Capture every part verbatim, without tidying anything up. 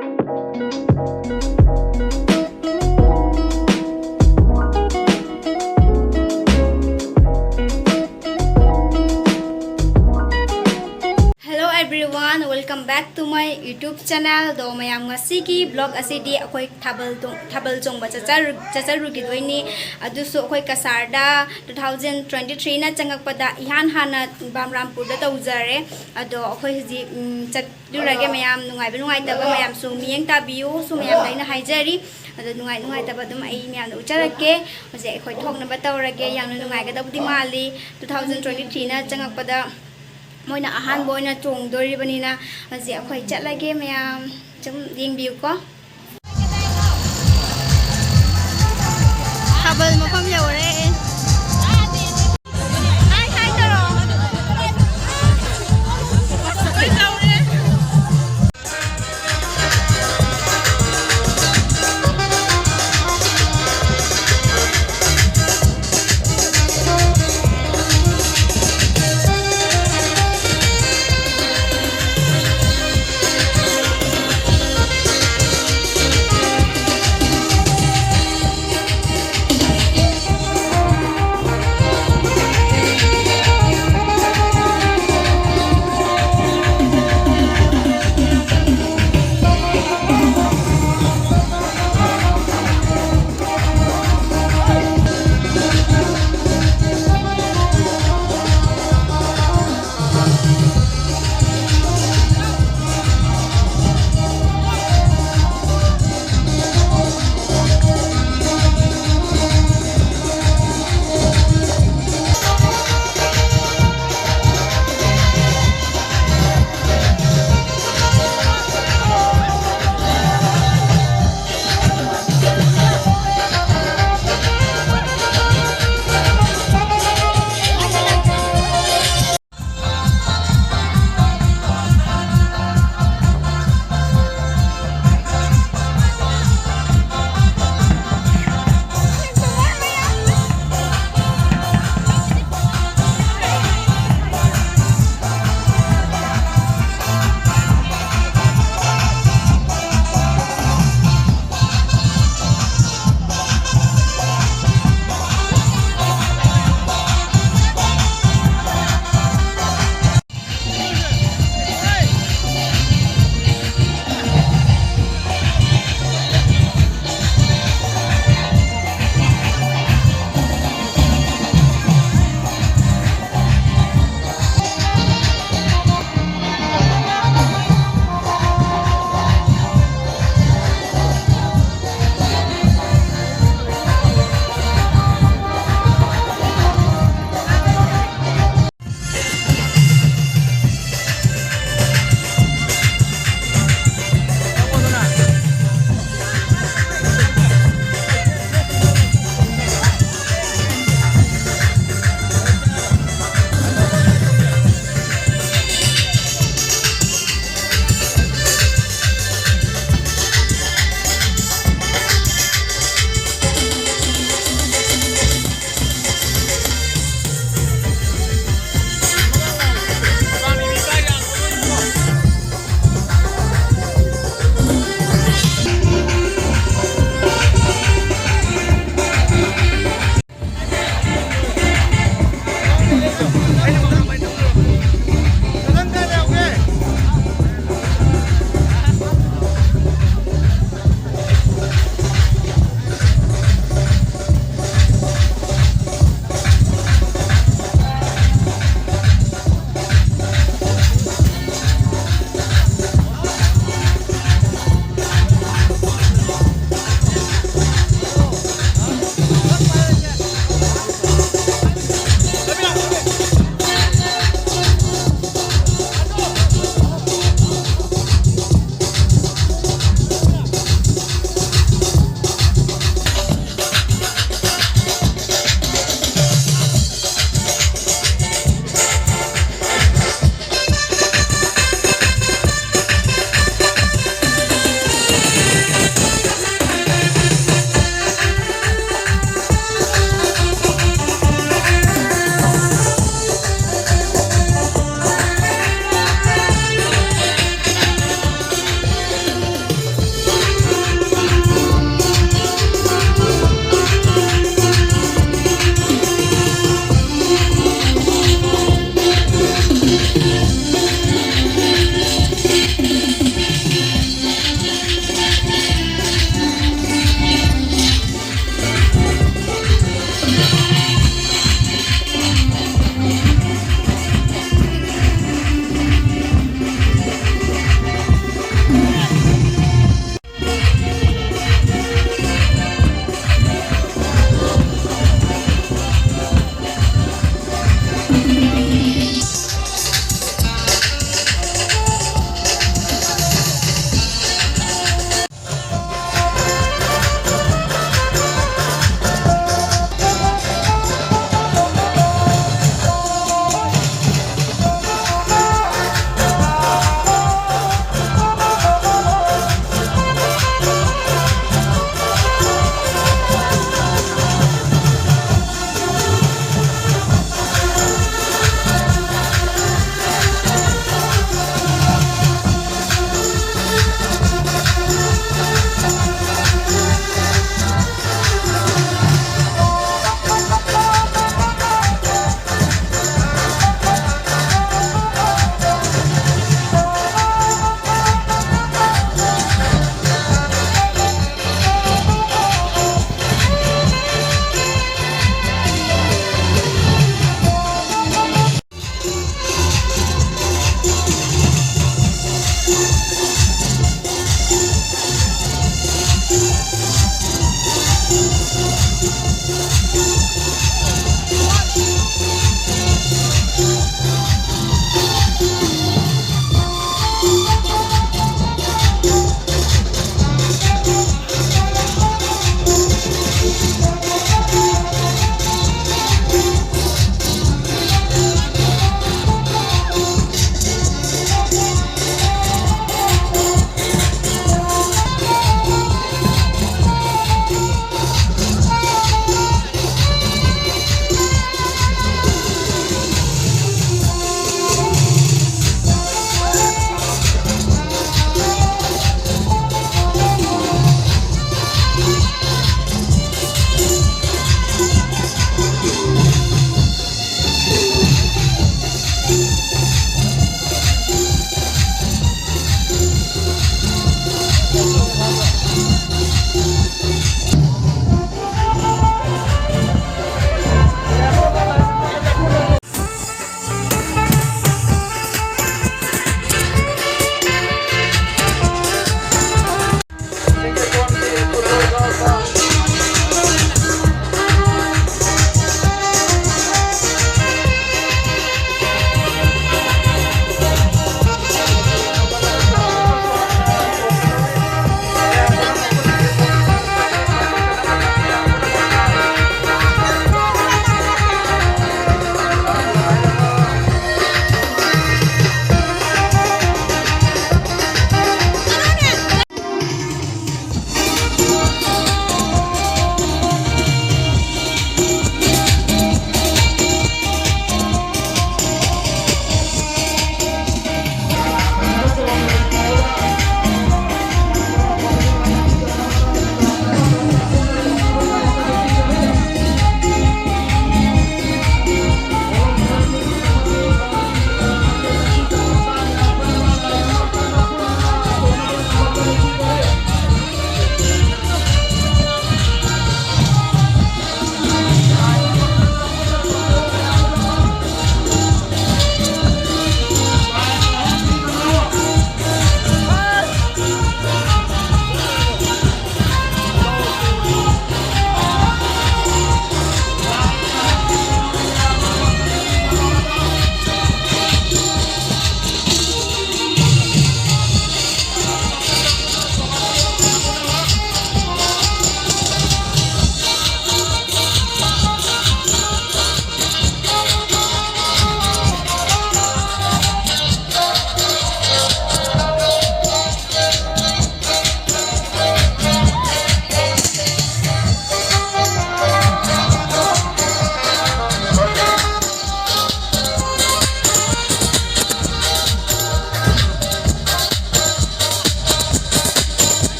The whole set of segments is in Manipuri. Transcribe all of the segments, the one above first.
Hello everyone, welcome back to my YouTube channel. ꯑꯗꯣ ꯃꯌꯥꯝ, ꯉꯁꯤꯒꯤ vlog ꯑꯁꯤꯗꯤ ꯑꯩꯈꯣꯏ ꯊꯥꯕꯜ ꯇꯣꯡ-, ꯊꯥꯕꯜ ꯆꯣꯡꯕ ꯆꯠꯆꯔꯨ-, ꯆꯠꯆꯔꯨꯈꯤꯗꯣꯏꯅꯤ꯫ ꯑꯗꯨꯁꯨ ꯑꯩꯈꯣꯏ ꯀꯁꯥꯔꯗ two thousand twenty three ꯅ ꯆꯪꯉꯛꯄꯗ ꯏꯍꯥꯟ ꯍꯥꯟꯅ ꯕꯥꯝꯔꯥꯝꯄꯨꯔꯗ ꯇꯧꯖꯔꯦ꯫ ꯑꯗꯣ ꯑꯩꯈꯣꯏ ꯍꯧꯖꯤꯛ, ꯎꯝ, ꯆꯠꯂꯨꯔꯒꯦ꯫ ꯃꯌꯥꯝ ꯅꯨꯡꯉꯥꯏꯕ ꯅꯨꯡꯉꯥꯏꯇꯕ ꯃꯌꯥꯝꯁꯨ ꯃꯤꯠꯌꯦꯡ ꯇꯥꯕꯤꯌꯨ ꯁꯨ ꯃꯌꯥꯝꯗ ꯑꯩꯅ ꯍꯥꯏꯖꯔꯤ꯫ ꯑꯗꯣ ꯅꯨꯡꯉꯥꯏ ꯅꯨꯡꯉꯥꯏꯇꯕ ꯑꯗꯨꯝ ꯑꯩ ꯃꯌꯥꯝꯗ ꯎꯠꯆꯔꯛꯀꯦ꯫ ꯍꯧꯖꯤꯛ ꯑꯩꯈꯣꯏ ꯊꯣꯛꯅꯕ ꯇꯧꯔꯒꯦ꯫ ꯌꯥꯝꯅ ꯅꯨꯡꯉꯥꯏꯒꯗꯕꯗꯤ ꯃꯥꯜꯂꯤ꯫ Two thousand twenty three ꯅ ꯆꯪꯉꯛꯄꯗ ꯃꯣꯏꯅ ꯑꯍꯥꯟꯕ ꯑꯣꯏꯅ ꯆꯣꯡꯗꯣꯔꯤꯕꯅꯤꯅ ꯍꯧꯖꯤꯛ ꯑꯩꯈꯣꯏ ꯆꯠꯂꯒꯦ꯫ ꯃꯌꯥꯝ ꯁꯨꯝ ꯌꯦꯡꯕꯤꯌꯨꯀꯣ꯫ ꯊꯥꯕꯜ ꯃꯐꯝ ꯌꯧꯔꯦ꯫ ꯍꯥꯏ, ꯍꯥꯏ ꯇꯧꯔꯣ꯫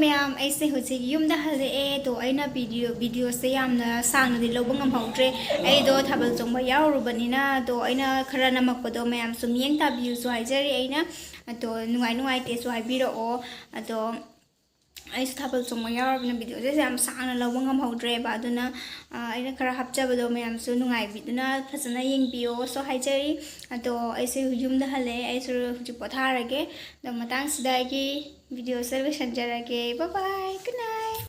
ꯃꯌꯥꯝ, ꯑꯩꯁꯦ ꯍꯧꯖꯤꯛ ꯌꯨꯝꯗ ꯍꯜꯂꯛꯑꯦ꯫ ꯑꯗꯣ ꯑꯩꯅ ꯚꯤꯗꯤꯑꯣ ꯚꯤꯗꯤꯑꯣꯁꯦ ꯌꯥꯝꯅ ꯁꯥꯡꯅꯗꯤ ꯂꯧꯕ ꯉꯝꯍꯧꯗ꯭ꯔꯦ꯫ ꯑꯩꯗꯣ ꯊꯥꯕꯜ ꯆꯣꯡꯕ ꯌꯥꯎꯔꯨꯕꯅꯤꯅ꯫ ꯑꯗꯣ ꯑꯩꯅ ꯈꯔ ꯅꯝꯃꯛꯄꯗꯣ ꯃꯌꯥꯝꯁꯨ ꯃꯤꯠꯌꯦꯡ ꯇꯥꯕꯤꯌꯨꯁꯨ ꯍꯥꯏꯖꯔꯤ ꯑꯩꯅ꯫ ꯑꯗꯣ ꯅꯨꯡꯉꯥꯏ ꯅꯨꯡꯉꯥꯏꯇꯦꯁꯨ ꯍꯥꯏꯕꯤꯔꯛꯑꯣ꯫ ꯑꯗꯣ ꯑꯩꯁꯨ ꯊꯥꯕꯜ ꯆꯣꯡꯕ ꯌꯥꯎꯔꯕꯅꯤꯅ ꯚꯤꯗꯤꯑꯣꯁꯦ ꯌꯥꯝ ꯁꯥꯡꯅ ꯂꯧꯕ ꯉꯝꯍꯧꯗ꯭ꯔꯦꯕ꯫ ꯑꯗꯨꯅ, ꯑ, ꯑꯩꯅ ꯈꯔ ꯍꯥꯞꯆꯕꯗꯣ ꯃꯌꯥꯝꯁꯨ ꯅꯨꯡꯉꯥꯏꯕꯤꯗꯨꯅ ꯐꯖꯅ ꯌꯦꯡꯕꯤꯌꯣꯁꯨ ꯍꯥꯏꯖꯔꯤ꯫ ꯑꯗꯣ ꯑꯩꯁꯦ ꯌꯨꯝꯗ ꯍꯜꯂꯛꯑꯦ꯫ ꯑꯩꯁꯨ ꯍꯧꯖꯤꯛ ꯄꯣꯊꯥꯔꯒꯦ꯫ ꯑꯗꯣ ꯃꯇꯥꯡꯁꯤꯗ ꯑꯩꯒꯤ ꯚꯤꯗꯤꯑꯣꯁꯦ ꯂꯣꯏꯁꯤꯟꯖꯔꯒꯦ꯫ Bye bye꯫